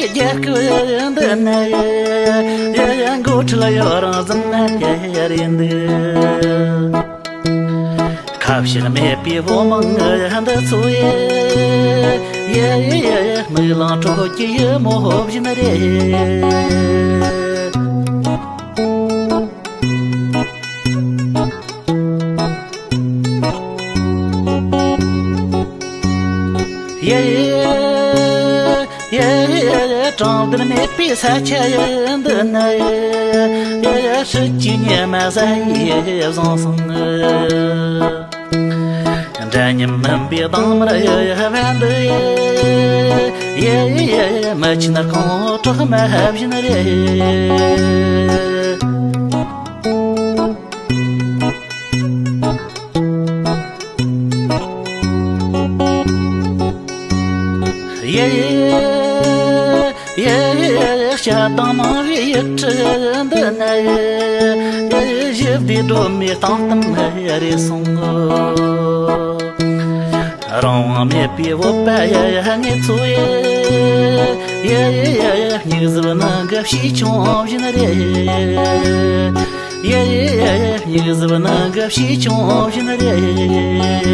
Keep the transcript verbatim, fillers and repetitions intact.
རྒྱལ་ཁབ་འདི་ནས་འགོ་ཁྲིད་ཡོད་རང་ཟིན་ན་དེ་རེད་འདུག་ཁ་ཕྱིར་མེད་པའི་བོད་དམངས་འདི་ཚོ་ཡི་ཡི་ཡི་ཡི་མིག་ལང་དྲོད་ཀྱི་ཡི་མོ་བཞིན་རེད། ཡེ་ཡེ་དྲང་བདེན་མེད་པའི་ས་ཆ་ཡི་འདི་ན། ཡེ་སྲིད་ཀྱི་ཉི་མ་ཟ་ཡི་བཟང་སོང་ནི། འདྲ་མཉམ་མིན་པའི་དྭངས་མར་ཡི་བ་འདི། ཡེ་ཡེ་མི་ཆེན་རྐང་གྲགས་མ་བཞིན་རེད། ཡེ་ཡེ་ཡེ་ཡེ་ཤ་དང་མང་བའི་ཡུལ་གྲུ་འདི་ན། ཡེ་ཞི་བདེ་སྒྲོལ་མའི་སྟེང་གཏམ་རེད་སོང་ངོ་། རང་དབང་མེད་པའི་བོད་པ་ཡེ་ངེད་ཚོ་ཡེ། ཡེ་ཡེ་ཡེ་སྙིགས་ཟིལ་ནང་གི་བྱིས་ཆུང་བཞིན་རེད། ཡེ་ཡེ་ཡེ་སྙིགས་ཟིལ་ནང་གི་བྱིས་ཆུང་བཞིན་རེད།